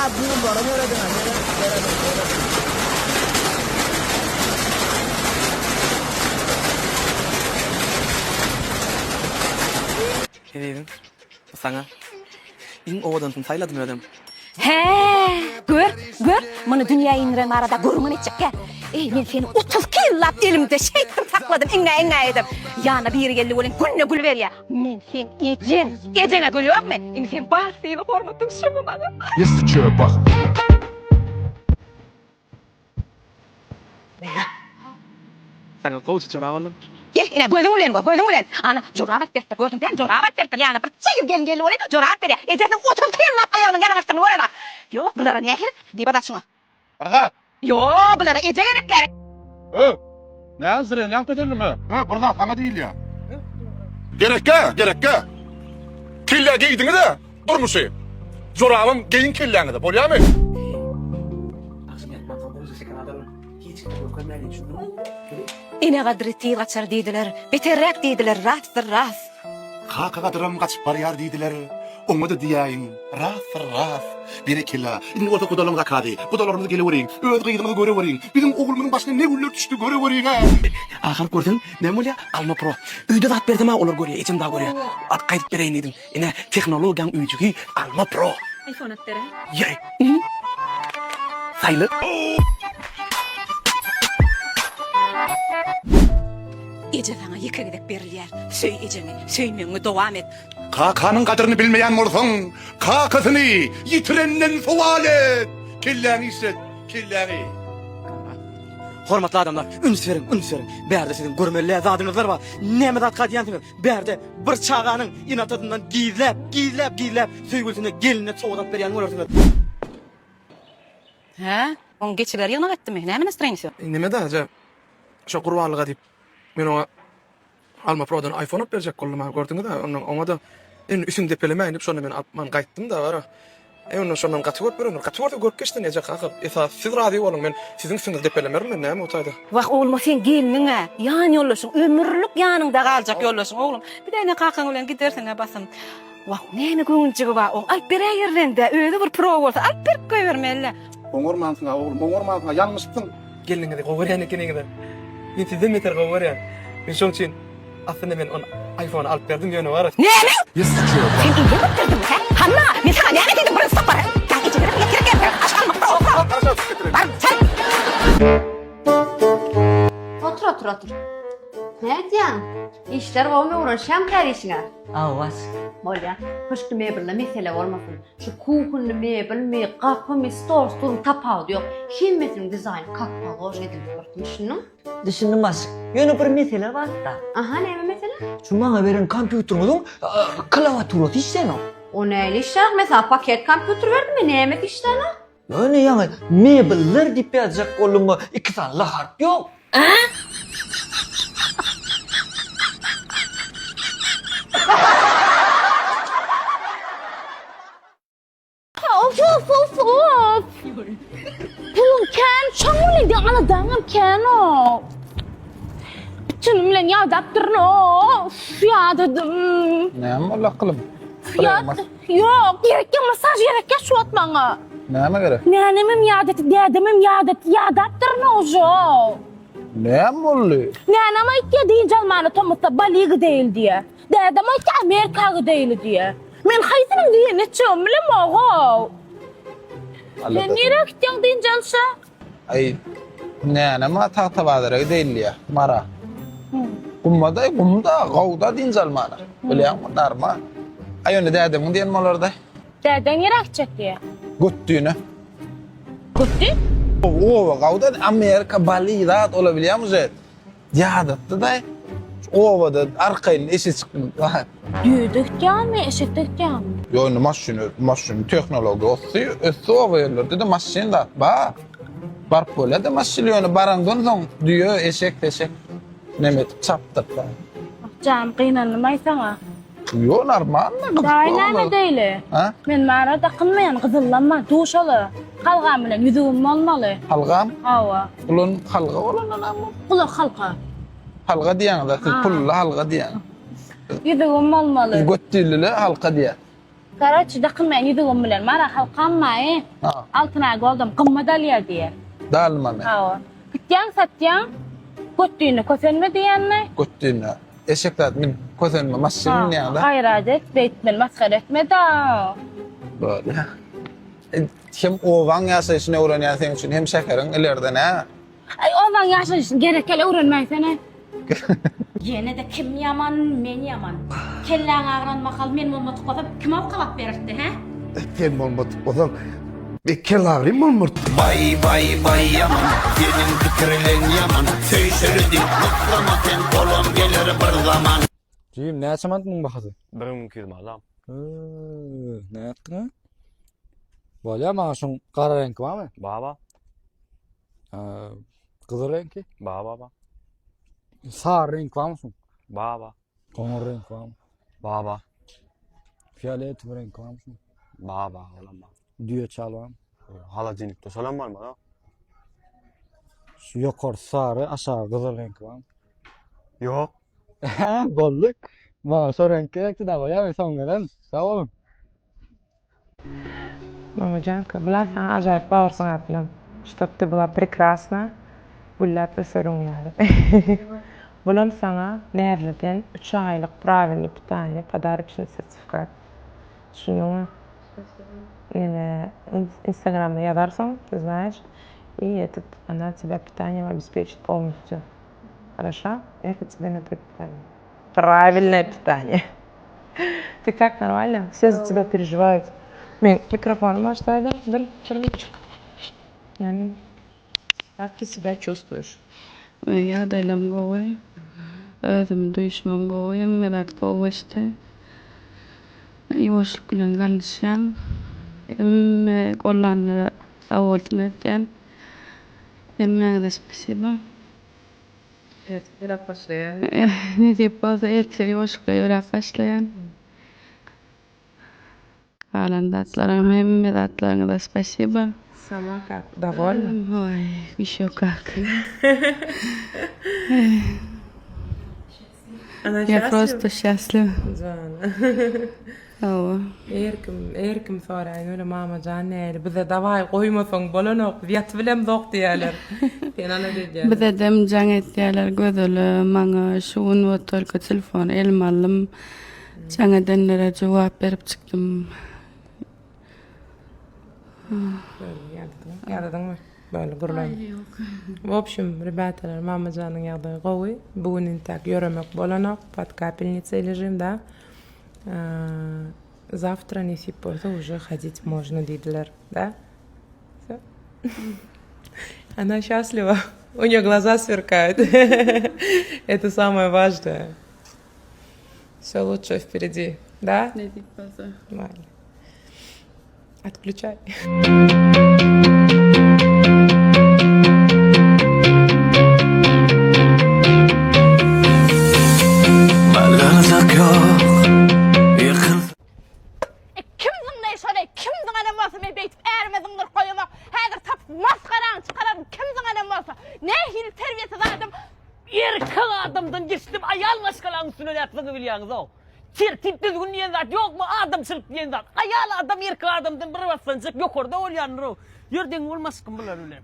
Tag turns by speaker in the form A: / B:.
A: Bulara serediň, serediň, serediň, serediň.
B: Ezizim, bu saňa. Iň owadansyny saýladym özem.
C: Hä, gör, gör, muny dünýä indiren barada gürrüňem etjekgä. Eý, men seni 32 ýyllap elimde şeýtdim sakladym, iňňä-iňňä edip. Ýanyna biri geldi welin günde gül berýär. Men seň ejeň, ejeňe gül ýokmy? Indi seň bar sylag-hormatyň şumy maňa?
D: Ýesdi çöp bas.
B: Saňa gowja jorap aldym.
C: Gel, ine, gözüň bilen gör, gözüň bilen. Ana, jorap alyp beripdir, gördüň dämi, jorap alyp beripdir. Ýanyna bir çyg gelin geldi welin, jorap berýär. Ejesiniň 32 ýyllap aýagynyň ýalaňaçdygyny görenok. Ýok, bulara nähili? Diýip adat şuňa.
D: Aha!
C: Ýok, bulara eje gerek gerek.
D: Öý! Näme zrenýaň peselimi? Öý, bir zat saňa diýilýär. Gerekgä, gerekgä. Kellä geýdiňiz-ä durmuşy. Jorabam geýiň kelläňize, bolýamy?
B: Agşam ýatmansoň gowja şeker alaryn. Hiç kime görkezmäýin, düşündiňmi?
C: Ene gadyry tiz gaçar diýdiler. Beterräk diýdiler, rastdyr ras.
D: Kaka gadyram gaçyp barýar diýdiler. Oňa-da diýäýiň, rasdyr ras. Berekella. Indi bolsa gudalaň zakazy. Gudalarymyz geleweriň. Öz gyzyňyzy göreweriň. Biziň oglumyzyň başyna ne günler düşdi göreweriň-ä.
B: Ahyr görseň, näme bolýar? Alma pro. Öýde zat bersem-ä olar görýär, ejem dagy görýär. Alyp gaýdyp bereýin diýdim. Ine, tehnologiýaň öýjügi Alma Pro.
C: Iphone alyp beräý.
B: Ýeri. Saýla.
C: Eje saňa ýeke gezek berilýär. Söý ejeňi, söýmegiňi dowam et.
D: Kakanyň gadyryny bilmeýän bolsaň, kakasyny ýitirenden sowal et! Kelläňi işlet, kelläňi!
B: Hormatly adamlar, üns beriň, üns beriň. Bärde siziň görmeli zadyňyzlar bar. Näme zat kadýansyňyz? Bärde bir çaganyň ene-atasyndan gizläp, gizläp, gizläp söýgülisine, gelnine sowgat alyp berýänini görersiňiz.
C: Hä? Oň geçileri ýygnak etdimi? Näme nastroýeniýesi ýok?
B: Neme-de eje, şo gurbanlyga diýip, men oňa Alma Prodan iPhone alyp berjek boldum-a, gördüňiz-ä, ondan oňa-da indi üstüňi depelemäýin diýip, şonda men alypman gaýtdym-da, gara. E onda şondan gaty görüp ýörendir. Gaty görse görüp geçsin eje kaka. Esasy siz razy boluň men siziň üstüňizi depelemerin men näme o taýda.
C: Wah oglum o seň gelniň-ä, ýan ýoldaşyň, ömürlik ýanyňda galjak ýoldaşyň oglum. Bir däne kakaň bilen gidersiň-ä basym. Wah näme göwünjigi bar oň, alyp beräýerlende, özi bir pro bolsa alyp berip goýbermeli-dä.
D: Oňarmansyň-a oglum, oňarmansyň-a, ýalňyşypsyň.
B: Gelniňizi gowy görýän ekeniňiz-ä. Men sizden beter gowy görýän. Men şoň üçin aslynda men ony iPhone alyp berdim ýöne bar.
C: Näme? Sen eýýäm alyp berdiňmi hä? Hanna, men saňa näme diýdim birinji sapar? Ýa ejelerem ýetirip berseň, aş almak pro pro. Bar, çal.
E: Otur otur otur. Nädýäň? Işler gowumy öwrenişýäňmi täze işiňe?
F: Hawa.
E: Bolýa. Köşkde mebelde mesele bolmasyn. Şu kuhunny mebelmi, gapymy, stol stuluň tapawudy ýok. Hemmesiniň dizaýny kak položno edilip dursun, düşündiň?
F: Düşündim başlyk. Ýöne bir mesele bar-da.
E: Aha, näme mesele?
F: Şu maňa beren kompýuteriňiziň klawiaturasy işlänok.
E: O nähili işlänok? Men saňa paket kompýuter berdimmi? Nämesi işlänok?
F: Ýöne ýaňy mebeller diýip ýazjak boldum, iki sany l harp ýok.
G: Of of of of. Puluň kän, şoň bilen de aladaňam kän o. Bütünim bilen ýadap durun of, ýadadym.
H: Näme boldy akylym?
G: Ýat, ýok, gerek ýok, massaž gerek ýa şu wagt maňa.
H: Näme gerek?
G: Nänemem ýadatdy, dädemem ýadatdy, ýadap durun ožo.
H: Näme boldy?
G: Nänem aýtýa dynç almana tomusda Bali gideýli diýä. Dädem aýtýa Amerika gideýli diýä. Men haýsynyň diýenini etjegimi bilemog-ow. Sen nirä gitýäň dynç alşa?
H: Aý, näne ma Tagtabazara gideýli diýýär, Mara. Gumma-da, gumda, gowda dynç almana. Bilýäňmi, normal. Aý, ýöne dädemiň diýeni bolar-da.
G: Dädeň nirä gitjek diýýär?
H: Götdüne.
G: Götdi?
H: Oba gowda, Amerika, Bali zat ola bilýäňmi uje. Ýadatdy-da, obada arkaýyn eşek çykdym.
G: Düýede gitýärmi, eşekde gitýärmi?
H: Ýok, indi maşyn, maşyn tehnologiýa ösdi, ösdi oba ýerlerde-de maşyn zat bar. Baryp bolýar-da maşyn, ýöne baraňdan soň düýe, eşek, peşek neme etip çapdyryp.
G: Ah, jan, gynandym-aý saňa.
H: Ýok, normalny, gyzykly
G: Daýy näme deýli?
H: Ha?
G: Men mara dakynmaýan, gyzyllanma, duşaly. Halgam bilen ýüzügim bolmaly.
H: Halgam?
G: Hawa.
H: Ulan halga bolanda näme boldy?
G: Gulak halka.
H: Halga diýýäňiz-a, siz pully halga diýýäňiz.
G: Ýüzügim bolmaly.
H: Biz göt dillile halka diýýäs.
G: Karaçi dakynmaýan ýüzügim bilen mara halkam maý. Altyn aý goldam gymmat alýar diýýär.
H: Dalma men.
G: Hawa. Gitýäň satýaň. Götdüne kösenme diýýänmi?
H: Götdüne. Eşek zat min kösenme maşyn minýäň-da.
G: Gaýrat et, beýtmeli masgara etme-da.
H: Bolýa. Hem obaň ýaşaýşyny öwrenýän seň üçin hem şäheriň ileride nä?
G: Aý obaň ýaşaýşyny gerek ýaly öwrenmäýsene.
E: Ýene-de kim ýaman, men ýaman. Kelläň agyran mahal men bolmadyk bolsam, kim owkalap bererdi, hä?
I: Sen bolmadyk bolsaň, men kellagrym bolmardy.
J: Baý baý baý ýaman seniň pikirleň ýaman söýşeli diýip gyssama sen olam geler bir zaman.
K: Jigim näçe manat muň bahasy?
L: 1200 manat.
K: Hee, nätdiň? Bolýa maňa şuň gara reňki barmy?
L: Bar bar.
K: Gyzyl reňki?
L: Bar bar bar.
K: Sary reňki barmy şuň?
L: Bar bar.
K: Goňur reňki barmy?
L: Bar bar.
K: Fioletowy reňki barmy şuň?
L: Bar bar olam bar.
K: Düýe çal barmy?
L: Holodilnikde şolam barmy? ha?
K: Şu ýokary sary, aşagy gyzyl reňki barmy?
L: Ýok.
K: Boldy. Maňa şo reňk gerekdi da bolýamy soň gelen. Sag boluň.
M: Mamajanka, bular saňa ajaýyp bagyrsyň aplym. Ştob ty byla prekrasna, gülläp öseriň ýaly. Bulam saňa Näzliden üç aýlyk prawilnyý pitaniýe podaroçnyý sertifikat. Düşündiňmi? Neme instagramda ýazarsyň, ty znaýeş, i этот ona тебя питанием обеспечит polnostýu. Хорошо? Это тебе на пропитание. Правильное питание. Ты как, нормально? Все за тебя переживают. Men mikrofonym açdaýda, dur, bir Yani, как ты себя чувствуешь?
N: Ýagdaýlarym gowy. Özümi duýuşymam gowy. Hemme zat gowy geçdi. Ýuwaşlyk bilen ganyşýan. Hemme gollanlara sag bolsun aýtýan. Hemmäňize spasiba.
M: Ertir ýöräp başlaýan.
N: Nesip bolsa ertir ýuwaşlyk bilen ýöräp başlaýan. Galan zatlaram hemme zatlaryňyza spasiba.
M: Sama kak, dowolna?
N: Oý, ýeşo kak.
M: Ona
N: Ýa
M: şasliw?
N: prosto şasliw.
M: Jana.
N: Hawa.
M: Her kim, her kim soraýar, ýöne mamajan nähili, bize dawaý goýmasaň bolanok, biz ýatyp bilemzok diýýärler. Seni alada edýärler.
N: Bizedem jaň etýärler Gözele, maňa şu gün wot tolko telefony elime aldym. Jaň edenlere jogap berip çykdym.
M: Ýadadyňmy? Böyle gürleň. W общем, ребяталар, mamajanyň ýagdaýy gowy. Bu gün intäk ýöremek bolanok. Pod kapelnicей ležim, da. Завтра nesip bolsa уже ходить можно diýdiler, da? Всё. Она счастлива. У нее глаза сверкают. Это самое важное. Все лучшее впереди, да?
N: Nesip bolsa.
M: Mayli. Отключай.
G: E, kim zyňlaý şony? Kim zyňanam bolsa men beýdip ärime zyňdyryp goýamok. Häzir tapyp masgaraňy çykararyn kim zyňanam bolsa. Nähili terbiýesiz adam.
O: Erkek adamdan geçdim aýal maşgalaň üstüne näp zyňybilýäňizow. Tertip düzgün diýen zat ýokmy adamçylyk diýen zat. Aýal adam erkek adamdan bir basgançak ýokarda bolýandyrow. Ýör deň bolmaşkyn bular bilen.